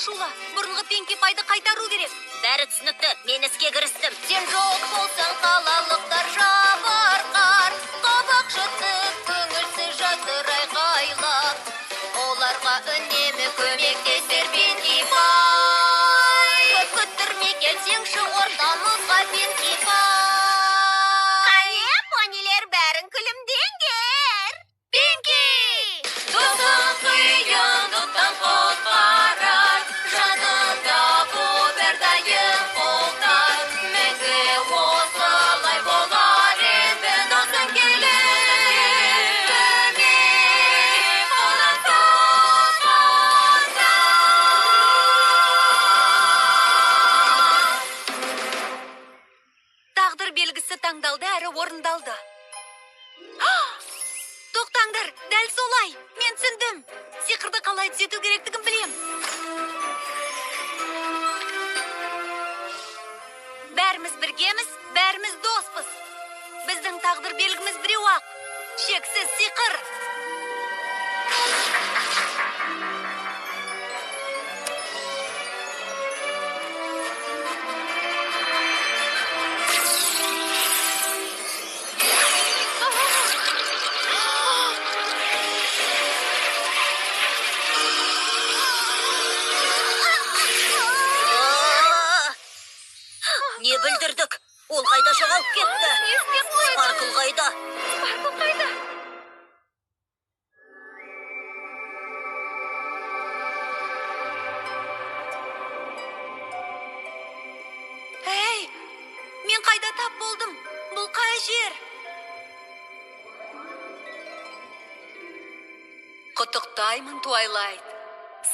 Шула, бұрынғы Пинки Пайды қайтару керек. Бәрі түсінікті, мен іске кірістім. Сен жоқ болсаң қалалықтар жабырқар, қабақ шытып, көңілсіз жатыр айғайлап. Оларға үнемі көмектесер Пинки Пай. Көп күттірмей келсеңші ортамызға, Пинки Пай. Қане, понилер, бәрін күлімдеңдер. Пинки! Досың қиындықтан құтқарар, жанында бұл әрдайым қолдар. Мәңгі осылай болар енді, досың келіп көмек қолын созғанда. Тағдыр белгісі таңдалды әрі орындалды. Тоқтаңдар, дәл солай. Мен түсіндім. Сиқырды қалай түзету керектігін білем. Бәріміз біргеміз, бәріміз доспыз. Біздің тағдыр белгіміз біреу-ақ. Шексіз сиқыр. Не бүлдірдік? Ол қайда жоғалып кетті? Спаркл қайда? Спаркл қайда? Эй, мен қайда тап болдым? Бұл қай жер? Құттықтаймын, Твайлайт.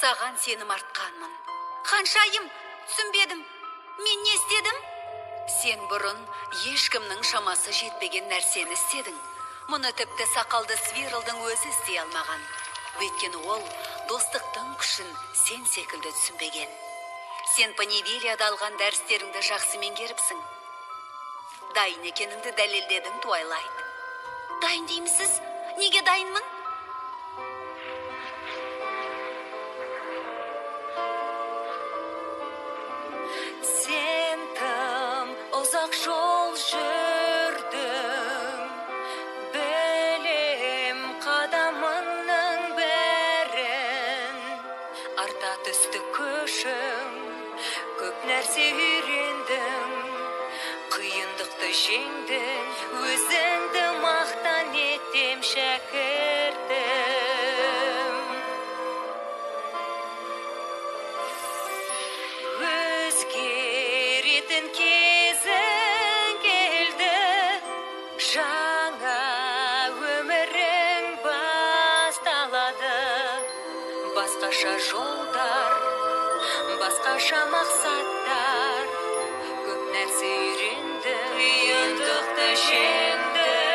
Саған сенім артқанмын. Ханшайым, түсінбедім. Мен не істедім? Сен бұрын ешкімнің шамасы жетпеген нәрсені істедің. Мұны тіпті сақалды Свирлдің өзі істей алмаған. Өйткені ол достықтың күшін сен секілді түсінбеген. Сен Понивиллияда алған дәрістеріңді жақсы меңгеріпсің. Дайын екеніңді дәлелдедің, Твайлайт. Дайын деймісіз? Неге дайынмын? Сен тым ұзақ жол жүрдің, білем қадамыңның бәрін. Арта түсті көшің, көп нәрсе үйрендің, қиындықты жеңдің, өзіңді мақтан етем, шәкіртім. Өзгеретін кезің келді, жаңа өмірің басталады. Басқаша жолдар, басқаша мақсаттар, көп нәрсе үйрендің, қиындықты жеңдің.